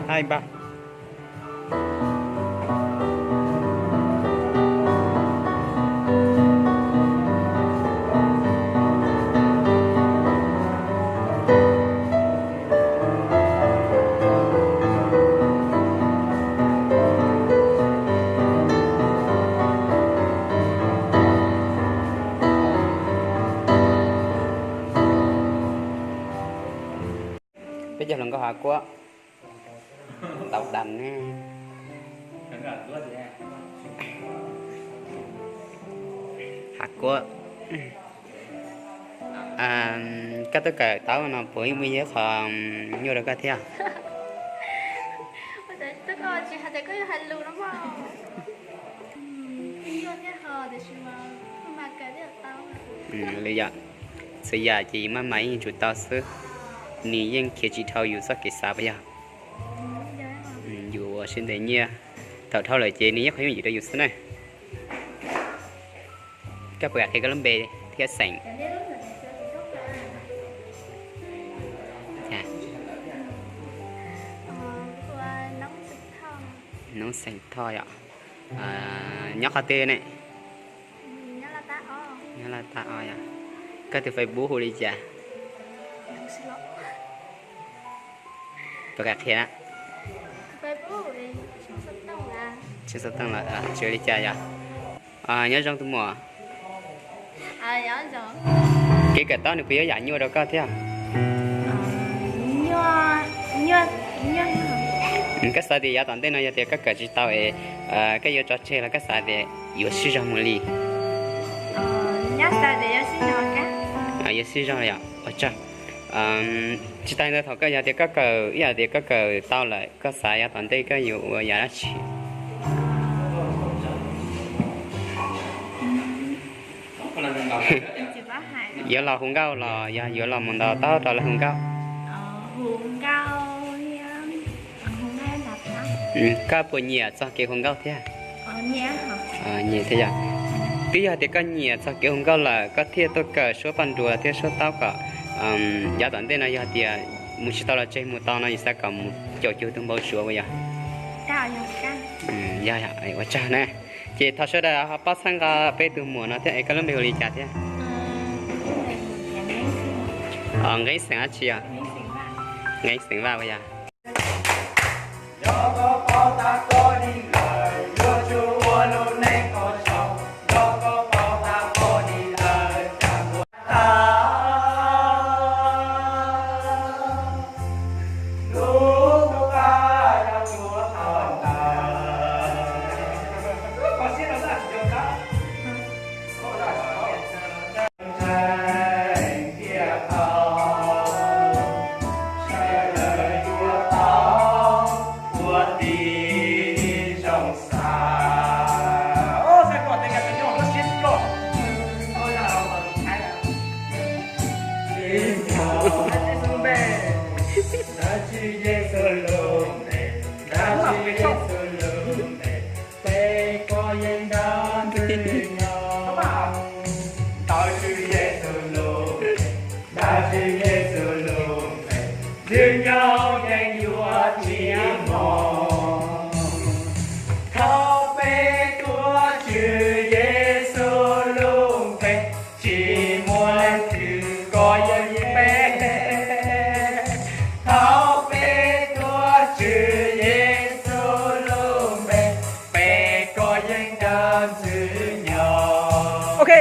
Hai ba. Peb cov hluas nkauj Hav Kuab tau dam ne. Hav Kuab, koj tuaj kawm tau no puas muaj ib qho nyuaj rau koj thiab? Li yom, txhua yam ces yus maj mam yeej tsum tau xwb, nws yeej khiav tsis dhau yus txoj kev xav puas yog? Yus ua siab ntev nyiaj, thaum dhau lawm ces nws yeej qhov yooj yim rau yus xwb na. Koj puas kam qhia koj lub npe thiab xeem? Noob xeem Thoj yom. Nyob qhov twg ne? Nyob Laj Tab os. Koj tus Facebook hu li cas? Puas kam qhia na? Xov tooj lawm, tsis ua li cas yom. Nyob zoo tus muam. Kev kawm tau nws puas yuav yam nyuaj rau koj thiab? Koj xav tias yav tom ntej no yog tias koj kawm tsis tau es koj yuav tso tseg los koj xav tias yuav sib zog mus li? Yuav sib zog yom. Ua tsaug. Tsis tas li ntawd, thaum koj yog tias koj kawm, ib yam tias koj kawm tau lawm, koj xav yav tom ntej koj yuav ua yam dab tsi? Yuav los hu nkauj los yog yuav los mus ntaus taub rau lawv hu nkauj? Koj puas nyiam txog kev hu nkauj thiab? Nyiam thiab yom. Twb yog tias koj nyiam txog kev hu nkauj lawm koj thiaj tuaj kawm suab paj nruas thiab suab taub kom yav tom ntej no yog tias mus tsis tau los tseg, mus tau no yus xav kom mus caum cuag tus npau suav puas yog? Yog, ua tsaug na. Ces thov sawv daws ho pab txhawb nqa peb tus muam no thiab es koj lub npe hu li cas thiab? Nqeeb xeem dab tsi os? Nqeeb xeem Vaj puas yog? Thov peb tuav Tswv Yexus lub npe, tsis muaj leej twg kov yeej peb. Thov peb tuav Tswv Yexus lub npe, peb kov yeej dawb ntxwg nyoog. Ok.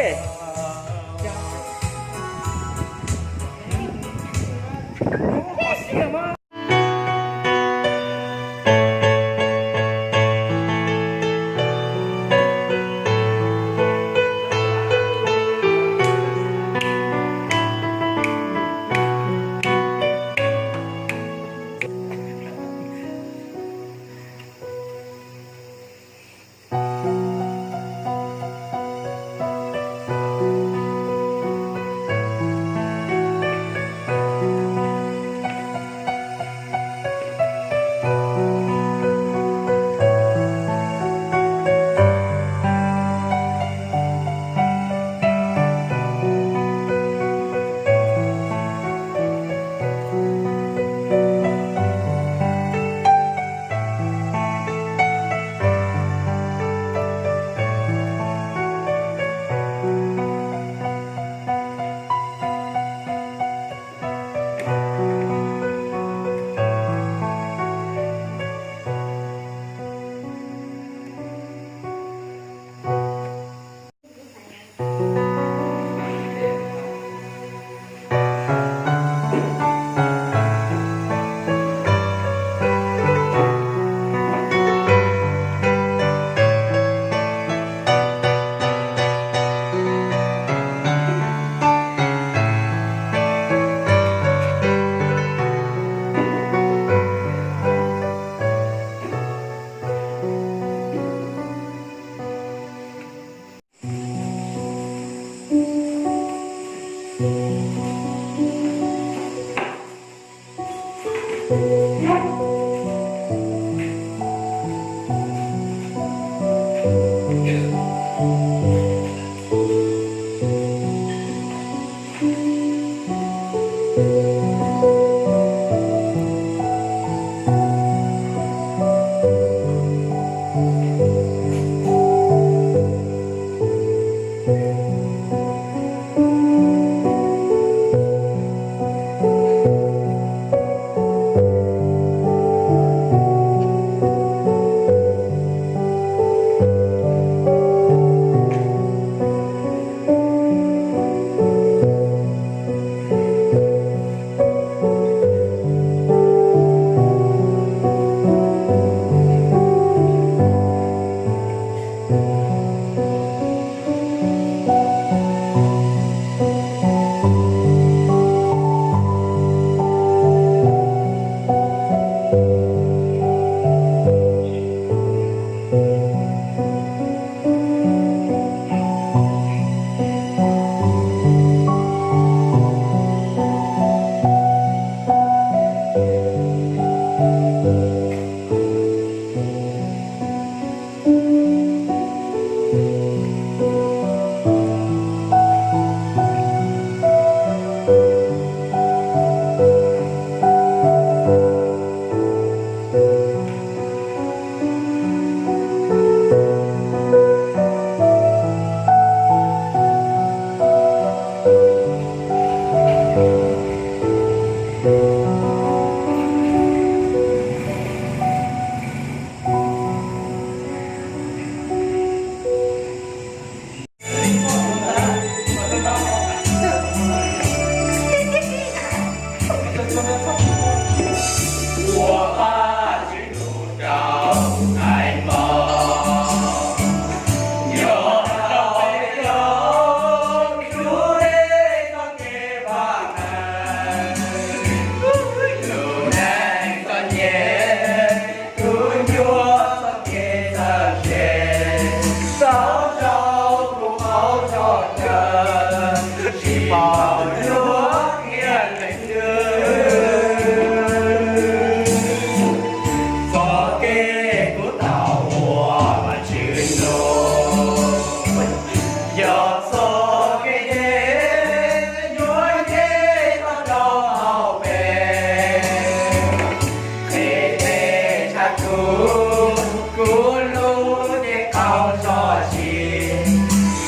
Kuv lub cev qaug tso tsis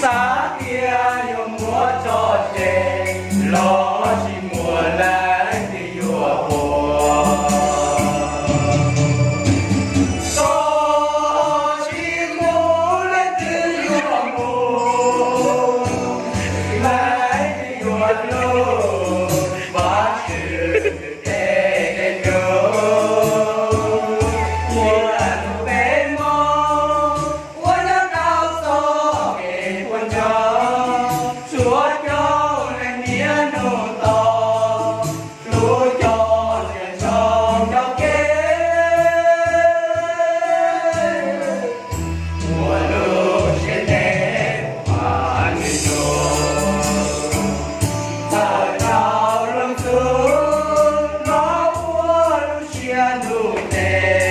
xav tias yuav muab tso tseg, los sis muaj leej twg yuav ua. Los sis muaj leej twg yuav mus, leej twg yuav lug, Vajtswv tes tes rug ua lub peb mob uas nyob rau txoj kev puas ntsoog, tshuav cov neeg niaj hnub tos, hlub cov ntsia ntsoov cov kev, ua lub siab ntev ua Vajtswv tsaug, txhawm rau lub txim los ua lub siab ntuj ntev.